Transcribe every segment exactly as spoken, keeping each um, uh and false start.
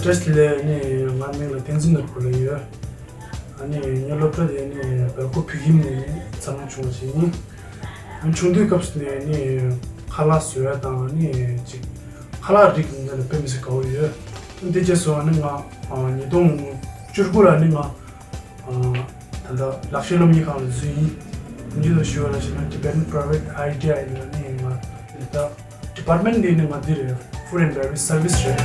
བཀྲ་ཤིས་བདེ་ལེགས། ནི་ང་མིང་ལ་བསྟན་འཛིན་ནོར་བུ་ལབ་ཡོད། ཨ་ནི་ངའི་སློབ་གྲྭ་དེ་ནི་སྦེལ་ཀོབ་བོད་ཁྱིམ་ནས་ནི་འཛམ་གླིང་བྱུང་བ་ཞིག་ཡིན། ཨ་ཆུང་དུས་སྐབས་སུ་ནས་ནི་ཁ་ལག་བཟོ་ཡ་དང་ནི་ཅིག་ཁ་ལག་རིགས་འདི་ལ་དཔེ་མི་སྲིད་དགའ་བོ་ཡོད། འདི་རྗེས་སུ་ཨ་ནི་ང་ཉིས་སྟོང་བཅུ་དགུ་ལ་ནི་ང་ད་ལྟ་ལག་ཤེས་སློབ་གཉེར་ཁང་ལ་འཛུལ་ཡིན། འདི་ལ་ཞུ་བ་ལ་ཞེ་ན་Tibetan Private I T I ལ་ནི་ང་ད་ལྟ་Department འདི་ནི་ང་འདི་རེད། Food and Beverage Service རེད།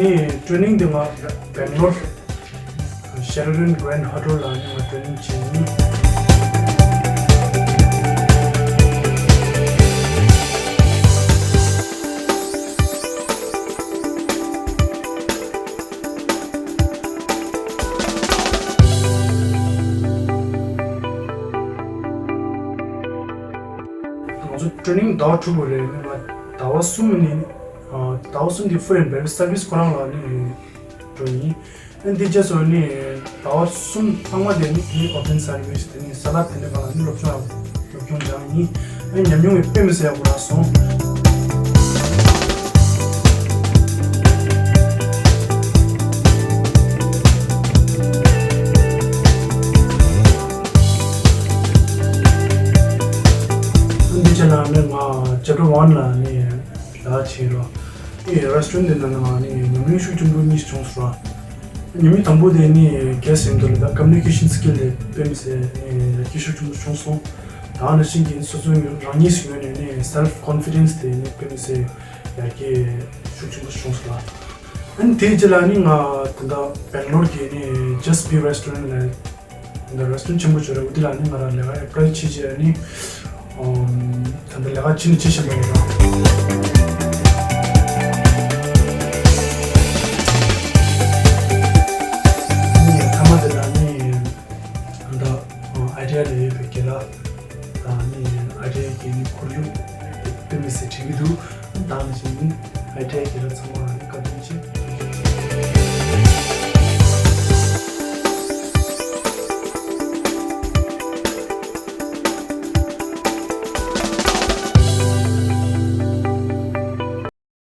ནི་ཊེ་རེ་ནིང་འདི་ང་སྦེང་ལོར་Sheraton Grand Hotel ལ་ནི་ང་ཊེ་རེ་ནིང་བྱས་ཡིན། ང་ཚོ་ཊེ་རེ་ནིང་ཟླ་བ་དྲུག་པ་རེད། ནི་ང་ཟླ་བ་གསུམ་ནི་ཟླ་བ་གསུམ་དེ་Food and Beverage Service ཁོ་རང་ལ་ནི་འགྲོ་ཡིན། ཨ་འདི་རྗེས་སུ་ནི་ཟླ་བ་གསུམ་ལྷག་མ་དེ་ནི་དེ་ནི་Open Service དེ་ནི་ས་ལ་དེ་ནི་ག་ལ་ནི་སློབ་སྦྱོང་སློབ་སྦྱོང་སྦྱངས་ཡིན། ཨ་ཉམས་མྱོང་གི་དཔེ་མི་སྲིད་ཡག་པོ་རག་སོང་། ཨ་འདི་རྗེས་ལ་ནི་ང་Chapter One ལ་ནི་ལས་ཀ་བྱེད་རོགས། ཨེ་restaurant འདི་ནང་ནང་ནི་ཉམས་མྱོང་ཤུགས་ཆེན་པོ་གཉིས་བྱུང་སོང་ར། ཉམས་མྱོང་དང་པོ་དེ་ནི་གལ་སྲིད་འདུག་ལ་ད་communication skill དེ་དཔེ་མི་སྲིད་ཡར་རྒྱས་ཤུགས་ཆེན་པོ་བྱུང་སོང་། ད་ནང་བཞིན་གྱི་སོ་སོའི་རང་ཉིད་ཀྱི་ངོས་ནས་ནི་self confidence དེ་ནི་དཔེ་མི་སྲིད་ཡར་རྒྱས་ཤུགས་ཆེན་པོ་བྱུང་སོང་ལ། ཨ་ནི་དེའི་རྗེས་ལ་ནི་ང་ད་ལྟ་སྦེང་ལོར་གྱི་ནི་Just Be Restaurant ལ་ད་restaurant ཆེན་པོ་ཅིག་རེད། འོ་དེ་ལ་ནི་ང་རང་ལས་ཀ་apply བྱས་རྗེས་ནི་ཨམ་ད་ལྟ་ལས་ཀ་བྱེད་ནི་བྱེད་བཞིན་པ་ཡིན་ར། ཨ་ནི་མཐའ་མ་དེ་ལ་ནི་ད་ལྟ་ཨ་ཨའི་ཊི་ཨའི་ལ་ཡོད་པའི་རྒན་ལགས་དང་ནི་ཨའི་ཊི་ཨའི་གི་ནི་ཁོར་ཡུག་དེ་དཔེ་མི་སྲིད་དྲན་གྱི་འདུག་ད་ནི་བཞིན་ཨའི་ཊི་ཨའི་རྒན་ལགས་ཚང་མ་